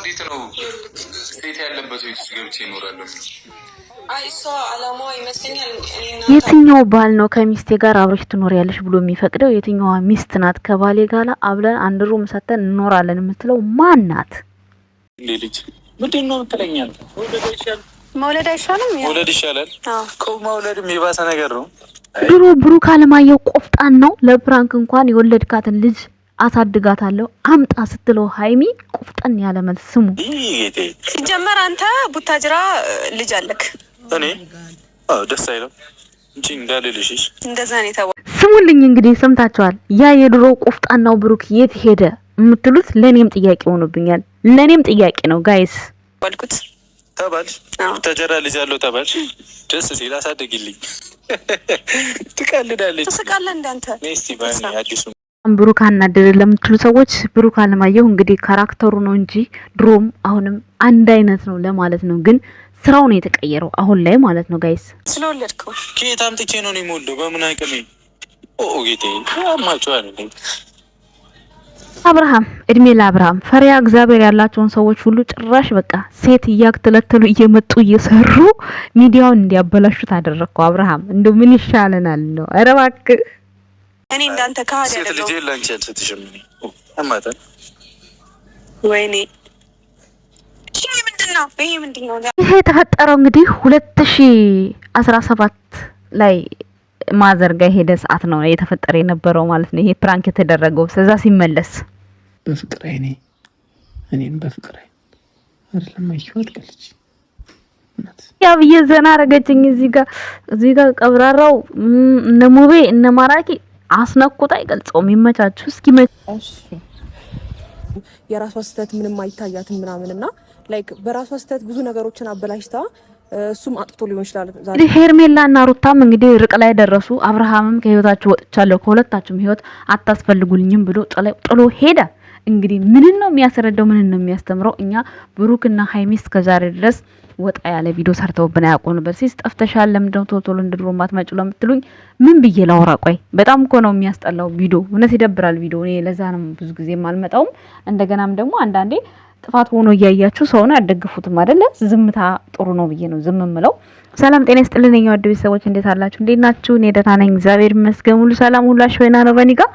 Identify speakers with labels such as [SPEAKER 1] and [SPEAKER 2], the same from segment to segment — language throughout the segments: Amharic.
[SPEAKER 1] እንዴት ነው ሴት ያለበት ቤት ውስጥ ገብቼ እኖራለሁ?
[SPEAKER 2] የትኛው ባል ነው ከሚስቴ ጋር አብረሽ ትኖሪያለሽ ብሎ የሚፈቅደው? የትኛዋ ሚስት ናት ከባሌ ጋር አብረን አንድ room ሰተን እንኖራለን የምትለው ማን ናት?
[SPEAKER 1] ልጅ ምንድን ነው የምትለኛል?
[SPEAKER 3] መውለድ አይሻልም?
[SPEAKER 1] መውለድ ይሻላል። መውለድም የባሰ ነገር ነው።
[SPEAKER 2] ድሮ ብሩክ አለማየሁ ቆፍጣን ነው። ለ prank እንኳን የወለድካትን ልጅ አሳድጋታለሁ አምጣ ስትለው ሀይሚ ቁፍጠን ያለ መልስ ስሙ።
[SPEAKER 3] ሲጀመር አንተ ቡታጅራ ልጅ አለክ።
[SPEAKER 1] እኔ ደስ አይለም እንጂ እንዳልልሽ
[SPEAKER 3] እንደዛ ነው የተባለው።
[SPEAKER 2] ስሙልኝ እንግዲህ ሰምታችኋል። ያ የድሮ ቆፍጣናው ብሩክ የት ሄደ የምትሉት ለእኔም ጥያቄ ሆኖብኛል። ለእኔም ጥያቄ ነው guys
[SPEAKER 3] ባልኩት
[SPEAKER 1] ተባልሽ ቡታጅራ ልጅ አለው ተባልሽ። ደስ ሲል አሳድግልኝ። ትቀልዳለች።
[SPEAKER 3] ትስቃለህ እንዳንተ
[SPEAKER 1] አዲሱ
[SPEAKER 2] ብሩክ አናደደ ለምትሉ ሰዎች ብሩክ አለማየሁ እንግዲህ character ኡ ነው እንጂ ድሮም አሁንም አንድ አይነት ነው ለማለት ነው። ግን ስራው ነው የተቀየረው አሁን ላይ ማለት ነው። guys
[SPEAKER 3] ስለወለድከው
[SPEAKER 1] ከየት አምጥቼ ነው የምወልደው? በምን አቅሜ? ኦ ጌቴ አማቸዋል።
[SPEAKER 2] አብርሃም እድሜ ለአብርሃም ፈሪያ እግዚአብሔር ያላቸውን ሰዎች ሁሉ ጭራሽ በቃ ሴት እያክተለተሉ እየመጡ እየሰሩ ሚዲያውን እንዲያበላሹት አደረግከው። አብርሃም እንደው ምን ይሻለናል ነው? ኧረ እባክህ
[SPEAKER 3] እኔ እንዳንተ ከሃዲ
[SPEAKER 1] ሴት ልጅ ላንቺ አልሰጥሽም። እኔ አማታ
[SPEAKER 3] ወይኔ ይሄ ምንድን ነው?
[SPEAKER 2] ይሄ የተፈጠረው እንግዲህ 2017 ላይ mother ጋ የሄደ ሰዓት ነው የተፈጠረ የነበረው ማለት ነው። ይሄ prank የተደረገው ስለዛ ሲመለስ
[SPEAKER 4] በፍቅር አይኔ እኔን በፍቅር አይኔ አይደለም አየሁ አድጋለች።
[SPEAKER 2] ያ ብዬ ዘና አረገችኝ። እዚህ ጋር እዚህ ጋር ቀብራራው እነ ሙቤ እነ ማራኪ አስነኩት አይገልጸውም። ይመቻችሁ። እስኪ
[SPEAKER 5] የራሷ ስህተት ምንም አይታያትም ምናምን እና like በራሷ ስህተት ብዙ ነገሮችን አበላሽታ እሱም አጥፍቶ ሊሆን ይችላል።
[SPEAKER 2] እንግዲህ ሄርሜላ እና ሩታም እንግዲህ ርቅ ላይ ደረሱ። አብርሃምም ከህይወታችሁ ወጥቻለሁ፣ ከሁለታችሁም ህይወት አታስፈልጉልኝም ብሎ ጥሎ ሄደ። እንግዲህ ምንን ነው የሚያስረዳው? ምንን ነው የሚያስተምረው? እኛ ብሩክና ሀይሚ እስከዛሬ ድረስ ወጣ ያለ ቪዲዮ ሰርተውብን አያውቁም ነበር። sis ጠፍተሻል፣ ለምንድነው ቶሎ ቶሎ እንደ ድሮ ማትመጪው ለምትሉኝ ምን ብዬ ላውራ? ቆይ በጣም እኮ ነው የሚያስጠላው ቪዲዮ፣ እውነት ይደብራል ቪዲዮ። እኔ ለዛ ነው ብዙ ጊዜ የማልመጣውም። እንደገናም ደግሞ አንዳንዴ ጥፋት ሆኖ እያያችሁ ሰውን አደግፉትም አይደለ? ዝምታ ጥሩ ነው ብዬ ነው ዝም ምለው። ሰላም ጤና ይስጥልን የኛ ውድ ቤተሰቦች እንዴት አላችሁ? እንዴት ናችሁ? እኔ ደህና ነኝ፣ እግዚአብሔር ይመስገን። ሁሉ ሰላም፣ ሁሉ አሽወይና ነው በእኔ ጋር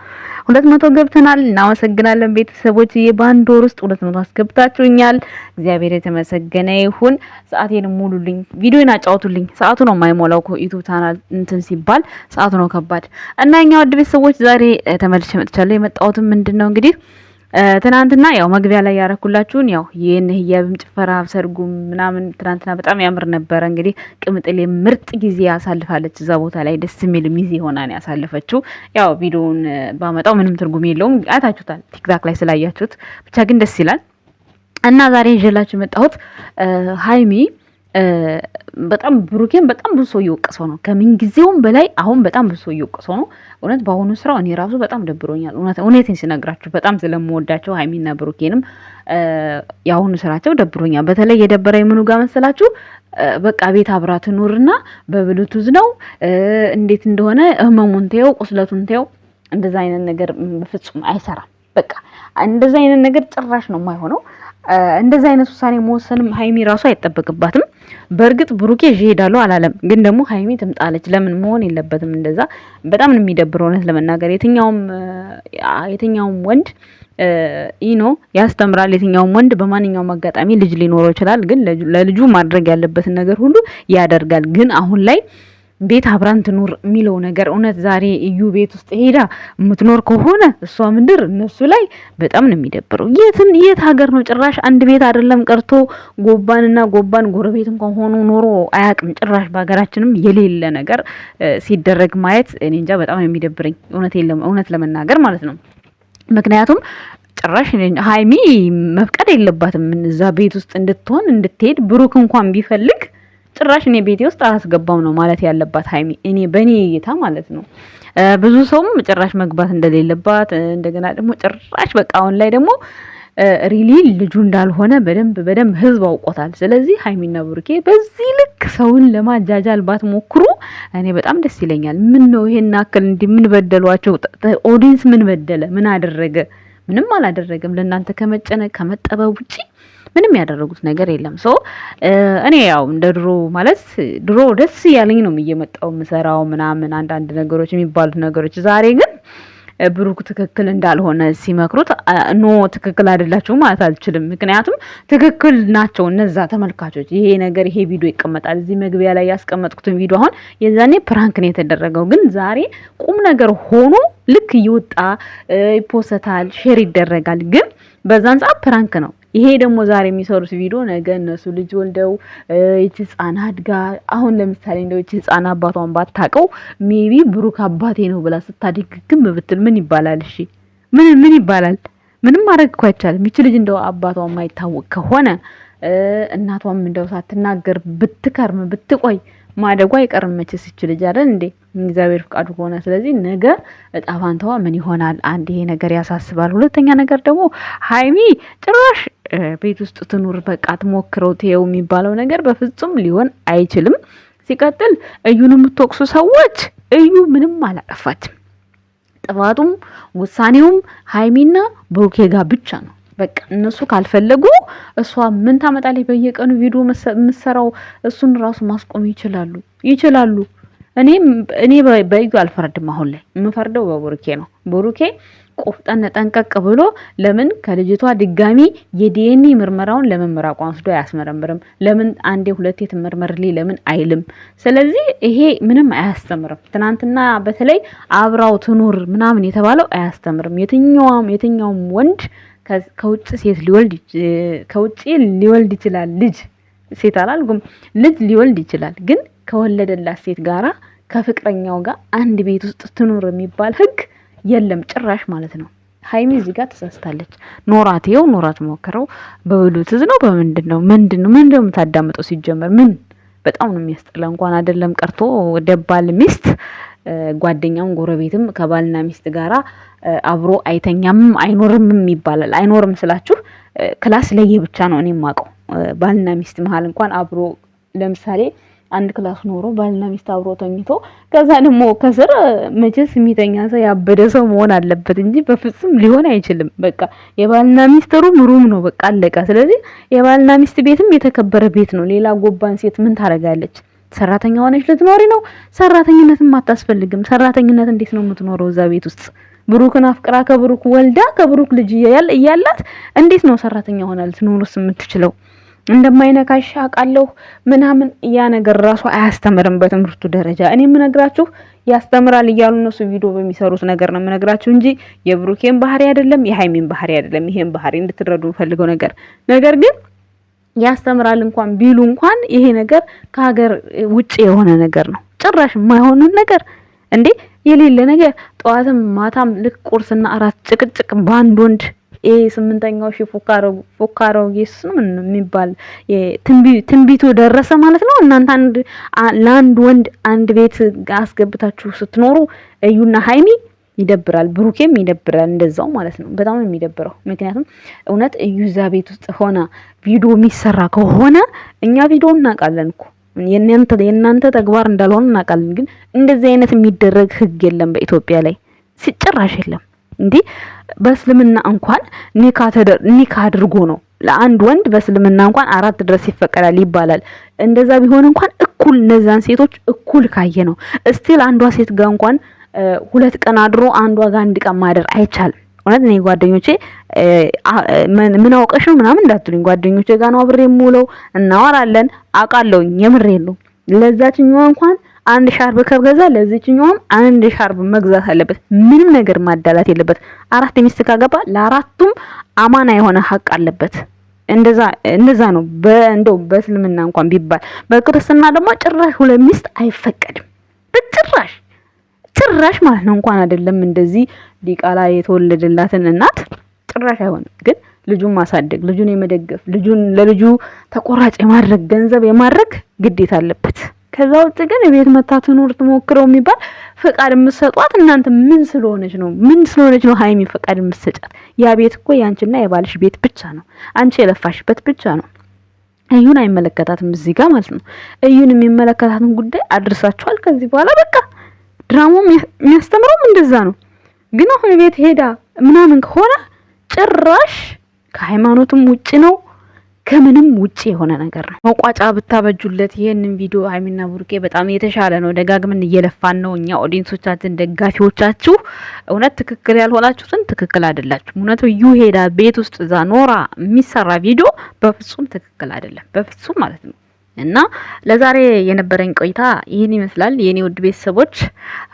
[SPEAKER 2] 200 ገብተናል። እናመሰግናለን ቤተሰቦች፣ በአንድ ወር ውስጥ 200 አስገብታችሁኛል። እግዚአብሔር የተመሰገነ ይሁን። ሰዓቴን ሙሉልኝ፣ ቪዲዮን አጫውቱልኝ። ሰዓቱ ነው የማይሞላው እኮ YouTube channel እንትን ሲባል ሰዓቱ ነው ከባድ እና እኛ ውድ ቤተሰቦች ዛሬ ተመልሼ መጥቻለሁ። የመጣሁትም ምንድነው እንግዲህ ትናንትና ያው መግቢያ ላይ ያረኩላችሁን ያው ይህን ህያብም ጭፈራ ሰርጉም ምናምን ትናንትና በጣም ያምር ነበረ። እንግዲህ ቅምጥሌ ምርጥ ጊዜ ያሳልፋለች እዛ ቦታ ላይ ደስ የሚል ሚዜ ሆና ነው ያሳለፈችው። ያው ቪዲዮውን ባመጣው ምንም ትርጉም የለውም፣ አይታችሁታል TikTok ላይ ስላያችሁት። ብቻ ግን ደስ ይላል እና ዛሬ ይዤላችሁ የመጣሁት ሀይሚ በጣም ብሩኬን በጣም ብዙ ሰው እየወቀሰው ነው። ከምን ጊዜውም በላይ አሁን በጣም ብዙ ሰው እየወቀሰው ነው። እውነት በአሁኑ ስራው እኔ ራሱ በጣም ደብሮኛል። እውነት እውነቴን ስነግራችሁ በጣም ስለምወዳቸው ሀይሚና ብሩኬንም የአሁኑ ስራቸው ደብሮኛል። በተለይ የደበረኝ ምኑ ጋር መሰላችሁ? በቃ ቤት አብራ ትኑርና በብሉቱዝ ነው እንዴት እንደሆነ ህመሙን ተየው፣ ቁስለቱን ተየው። እንደዛ አይነት ነገር በፍጹም አይሰራም። በቃ እንደዛ አይነት ነገር ጭራሽ ነው የማይሆነው። እንደዛ አይነት ውሳኔ መወሰንም ሀይሚ ራሱ አይጠበቅባትም። በእርግጥ ብሩኬ ይዤ እሄዳለሁ አላለም፣ ግን ደግሞ ሀይሚ ትምጣለች። ለምን መሆን የለበትም እንደዛ። በጣም ነው የሚደብረው እውነት ለመናገር የትኛውም የትኛውም ወንድ ኢኖ ያስተምራል። የትኛውም ወንድ በማንኛውም አጋጣሚ ልጅ ሊኖረው ይችላል፣ ግን ለልጁ ማድረግ ያለበትን ነገር ሁሉ ያደርጋል። ግን አሁን ላይ ቤት አብራን ትኖር የሚለው ነገር እውነት ዛሬ እዩ ቤት ውስጥ ሄዳ የምትኖር ከሆነ እሷ ምድር እነሱ ላይ በጣም ነው የሚደብረው። የትን የት ሀገር ነው ጭራሽ አንድ ቤት አይደለም ቀርቶ ጎባንና ጎባን ጎረቤት እንኳን ሆኖ ኖሮ አያውቅም። ጭራሽ በሀገራችንም የሌለ ነገር ሲደረግ ማየት እኔ እንጃ በጣም ነው የሚደብረኝ፣ እውነት የለም እውነት ለመናገር ማለት ነው። ምክንያቱም ጭራሽ ሀይሚ መፍቀድ የለባትም እዛ ቤት ውስጥ እንድትሆን እንድትሄድ ብሩክ እንኳን ቢፈልግ ጭራሽ እኔ ቤቴ ውስጥ አላስገባም ነው ማለት ያለባት ሀይሚ፣ እኔ በእኔ እይታ ማለት ነው። ብዙ ሰውም ጭራሽ መግባት እንደሌለባት እንደገና ደግሞ ጭራሽ በቃ አሁን ላይ ደግሞ really ልጁ እንዳልሆነ በደንብ በደንብ ህዝብ አውቆታል። ስለዚህ ሀይሚና ብሩኬ በዚህ ልክ ሰውን ለማጃጃል ባትሞክሩ እኔ በጣም ደስ ይለኛል። ምን ነው ይሄን አክል እንዲህ ምን በደሏቸው? audience ምን በደለ? ምን አደረገ? ምንም አላደረገም። ለእናንተ ከመጨነቅ ከመጠበብ ውጪ ምንም ያደረጉት ነገር የለም። So እኔ ያው እንደ ድሮ ማለት ድሮ ደስ እያለኝ ነው እየመጣው የምሰራው ምናምን አንዳንድ ነገሮች የሚባሉት ነገሮች ዛሬ ግን ብሩክ ትክክል እንዳልሆነ ሲመክሩት no ትክክል አይደላችሁ ማለት አልችልም። ምክንያቱም ትክክል ናቸው እነዛ ተመልካቾች። ይሄ ነገር ይሄ ቪዲዮ ይቀመጣል እዚህ መግቢያ ላይ ያስቀመጥኩትን ቪዲዮ አሁን የዛኔ prank ነው የተደረገው፣ ግን ዛሬ ቁም ነገር ሆኖ ልክ እየወጣ ይፖሰታል፣ share ይደረጋል። ግን በዛን ሰዓት prank ነው። ይሄ ደግሞ ዛሬ የሚሰሩት ቪዲዮ ነገ እነሱ ልጅ ወልደው ይቺ ህፃን አድጋ አሁን ለምሳሌ እንደው ይቺ ህፃን አባቷን ባታውቀው maybe ብሩክ አባቴ ነው ብላ ስታድግ ግም ብትል ምን ይባላል? እሺ ምን ምን ይባላል? ምንም ማድረግ እኮ አይቻልም። ይቺ ልጅ እንደው አባቷ የማይታወቅ ከሆነ እናቷም እንደው ሳትናገር ብትከርም ብትቆይ ማደጓ አይቀርም መቼስ ይች ልጅ አይደል እንዴ? እግዚአብሔር ፍቃዱ ከሆነ ስለዚህ ነገ እጣ ፋንታዋ ምን ይሆናል? አንድ ይሄ ነገር ያሳስባል። ሁለተኛ ነገር ደግሞ ሀይሚ ጭራሽ ቤት ውስጥ ትኑር በቃ ትሞክረው ትየው የሚባለው ነገር በፍጹም ሊሆን አይችልም። ሲቀጥል እዩን የምትወቅሱ ሰዎች እዩ ምንም አላጠፋችም። ጥፋቱም ውሳኔውም ሀይሚና ብሩኬ ጋር ብቻ ነው። በቃ እነሱ ካልፈለጉ እሷ ምን ታመጣለች? በየቀኑ ቪዲዮ የምትሰራው እሱን ራሱ ማስቆም ይችላሉ ይችላሉ። እኔ እኔ በእዩ አልፈርድም። አሁን ላይ የምፈርደው በቡሩኬ ነው። ቡሩኬ ቆፍጠን ጠንቀቅ ብሎ ለምን ከልጅቷ ድጋሚ የዲኤንኤ ምርመራውን ለምን ምራቋን ወስዶ አያስመረምርም? ለምን አንዴ ሁለቴ ትመርመርልኝ ለምን አይልም? ስለዚህ ይሄ ምንም አያስተምርም። ትናንትና በተለይ አብራው ትኑር ምናምን የተባለው አያስተምርም። የትኛውም የትኛውም ወንድ ከውጭ ሴት ሊወልድ ከውጭ ሊወልድ ይችላል። ልጅ ሴት አላልኩም፣ ልጅ ሊወልድ ይችላል። ግን ከወለደላት ሴት ጋራ ከፍቅረኛው ጋር አንድ ቤት ውስጥ ትኑር የሚባል ህግ የለም ጭራሽ ማለት ነው። ሀይሚ እዚህ ጋር ተሳስታለች። ኖራት ይኸው ኖራት ሞክረው በብሉትዝ ነው በምንድን ነው ምንድን ነው ምንድን ነው የምታዳምጠው? ሲጀመር ምን በጣም ነው የሚያስጠላ። እንኳን አይደለም ቀርቶ ደባል ሚስት ጓደኛም ጎረቤትም ከባልና ሚስት ጋራ አብሮ አይተኛም አይኖርምም ይባላል። አይኖርም ስላችሁ class ለየብቻ ነው እኔ የማውቀው። ባልና ሚስት መሀል እንኳን አብሮ ለምሳሌ አንድ class ኖሮ ባልና ሚስት አብሮ ተኝቶ ከዛ ደግሞ ከስር መቼስ የሚተኛ ሰው ያበደ ሰው መሆን አለበት እንጂ በፍጹም ሊሆን አይችልም። በቃ የባልና ሚስት room room ነው፣ በቃ አለቀ። ስለዚህ የባልና ሚስት ቤትም የተከበረ ቤት ነው። ሌላ ጎባን ሴት ምን ታደርጋለች? ሰራተኛ ሆነች ልትኖሪ ነው? ሰራተኝነትም አታስፈልግም። ሰራተኝነት እንዴት ነው የምትኖረው እዛ ቤት ውስጥ? ብሩክን አፍቅራ ከብሩክ ወልዳ ከብሩክ ልጅ እያላት እንዴት ነው ሰራተኛ ሆና ልትኖርስ የምትችለው? እንደማይነካሽ አውቃለሁ ምናምን ያ ነገር ራሱ አያስተምርም በትምህርቱ ደረጃ። እኔ የምነግራችሁ ያስተምራል እያሉ እነሱ ቪዲዮ በሚሰሩት ነገር ነው የምነግራችሁ እንጂ የብሩኬን ባህሪ አይደለም፣ የሃይሚን ባህሪ አይደለም። ይሄን ባህሪ እንድትረዱ ፈልገው ነገር ነገር ግን ያስተምራል እንኳን ቢሉ እንኳን ይሄ ነገር ከሀገር ውጭ የሆነ ነገር ነው። ጭራሽ የማይሆንን ነገር እንዴ የሌለ ነገር ጠዋትም ማታም ልክ ቁርስና አራት ጭቅጭቅ በአንድ ወንድ ይሄ ስምንተኛው ሺ ፎካሮ ጌስ ነው የሚባል ትንቢቱ ደረሰ ማለት ነው። እናንተ አንድ ለአንድ ወንድ አንድ ቤት አስገብታችሁ ስትኖሩ እዩና ሀይሚ ይደብራል፣ ብሩኬም ይደብራል እንደዛው ማለት ነው። በጣም ነው የሚደብረው። ምክንያቱም እውነት እዩ እዛ ቤት ውስጥ ሆነ ቪዲዮ የሚሰራ ከሆነ እኛ ቪዲዮ እናውቃለን እኮ የእናንተ ተግባር እንዳልሆነ እናውቃለን። ግን እንደዚህ አይነት የሚደረግ ህግ የለም በኢትዮጵያ ላይ ሲጭራሽ የለም። እንዲህ በእስልምና እንኳን ኒካ አድርጎ ነው ለአንድ ወንድ በእስልምና እንኳን አራት ድረስ ይፈቀዳል ይባላል። እንደዛ ቢሆን እንኳን እኩል እነዛን ሴቶች እኩል ካየ ነው እስቲል አንዷ ሴት ጋር እንኳን 2 ቀን አድሮ አንዷ ጋር አንድ ቀን ማደር አይቻልም። እውነት እኔ ጓደኞቼ ምን አውቀሽ ነው ምናምን እንዳትሉኝ፣ ጓደኞቼ ጋር ነው አብሬ የምውለው፣ እናወራለን፣ አውቃለሁኝ። የምሬ ነው። ለዛችኛዋ እንኳን አንድ ሻርብ ከገዛ ለዚችኛዋም አንድ ሻርብ መግዛት አለበት። ምንም ነገር ማዳላት የለበት። አራት ሚስት ካገባ ለአራቱም አማና የሆነ ሀቅ አለበት። እንደዛ እንደዛ ነው በእንደው በእስልምና እንኳን ቢባል፣ በክርስትና ደግሞ ጭራሽ ሁለት ሚስት አይፈቀድም በጭራሽ ጭራሽ ማለት ነው። እንኳን አይደለም እንደዚህ ዲቃላ የተወለደላትን እናት ጭራሽ አይሆንም። ግን ልጁን ማሳደግ፣ ልጁን የመደገፍ፣ ልጁን ለልጁ ተቆራጭ የማድረግ ገንዘብ የማድረግ ግዴታ አለበት። ከዛ ውጭ ግን ቤት መታ ትኑር ትሞክረው የሚባል ፈቃድ የምትሰጧት እናንተ ምን ስለሆነች ነው? ምን ስለሆነች ነው ሀይሚ ፈቃድ የምትሰጫት? ያ ቤት እኮ ያንቺና የባልሽ ቤት ብቻ ነው። አንቺ የለፋሽበት ብቻ ነው። እዩን አይመለከታትም እዚህ ጋር ማለት ነው። እዩን የሚመለከታትን ጉዳይ አድርሳችኋል። ከዚህ በኋላ በቃ ድራማው የሚያስተምረውም እንደዛ ነው። ግን አሁን ቤት ሄዳ ምናምን ከሆነ ጭራሽ ከሃይማኖትም ውጭ ነው። ከምንም ውጭ የሆነ ነገር ነው። መቋጫ ብታበጁለት ይህንን ቪዲዮ ሀይሚና ብሩኬ በጣም የተሻለ ነው። ደጋግመን እየለፋን ነው እኛ audience ኦቻችን፣ ደጋፊዎቻችሁ እውነት ትክክል ያልሆናችሁትን ትክክል አይደላችሁም። እውነቱ ዩ ሄዳ ቤት ውስጥ እዛ ኖራ የሚሰራ ቪዲዮ በፍጹም ትክክል አይደለም፣ በፍጹም ማለት ነው። እና ለዛሬ የነበረኝ ቆይታ ይህን ይመስላል። የኔ ውድ ቤተሰቦች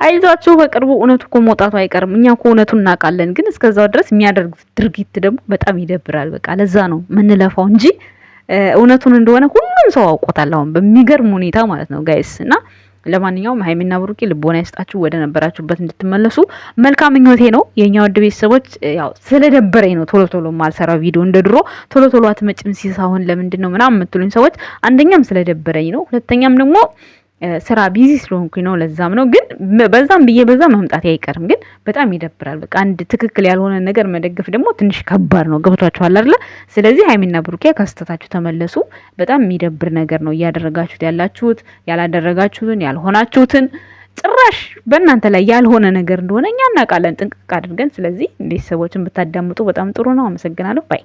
[SPEAKER 2] አይዟችሁ፣ በቅርቡ እውነቱ እኮ መውጣቱ አይቀርም። እኛ እኮ እውነቱን እናውቃለን፣ ግን እስከዛው ድረስ የሚያደርጉት ድርጊት ደግሞ በጣም ይደብራል። በቃ ለዛ ነው ምንለፋው እንጂ እውነቱን እንደሆነ ሁሉም ሰው አውቆታል። አሁን በሚገርም ሁኔታ ማለት ነው guys እና ለማንኛውም ሀይሚና ብሩኬ ልቦና ይስጣችሁ፣ ወደ ነበራችሁበት እንድትመለሱ መልካም ምኞቴ ነው። የኛ ውድ ቤተሰቦች ያው ስለደበረኝ ነው ቶሎ ቶሎ ማልሰራው ቪዲዮ እንደ ድሮ ቶሎ ቶሎ አትመጭም ሲሳሁን ለምንድን ነው ምናምን የምትሉኝ ሰዎች አንደኛም ስለደበረኝ ነው፣ ሁለተኛም ደግሞ ስራ busy ስለሆንኩኝ ነው። ለዛም ነው ግን በዛም ብዬ በዛ መምጣቴ አይቀርም። ግን በጣም ይደብራል። በቃ አንድ ትክክል ያልሆነ ነገር መደገፍ ደግሞ ትንሽ ከባድ ነው። ገብቷችኋል አይደለ? ስለዚህ ሀይሚና ብሩኬ ከስህተታችሁ ተመለሱ። በጣም የሚደብር ነገር ነው እያደረጋችሁት ያላችሁት። ያላደረጋችሁትን ያልሆናችሁትን ጭራሽ በእናንተ ላይ ያልሆነ ነገር እንደሆነ እኛ እናውቃለን ጥንቅቅ አድርገን። ስለዚህ ቤተሰቦችን ብታዳምጡ በጣም ጥሩ ነው። አመሰግናለሁ bye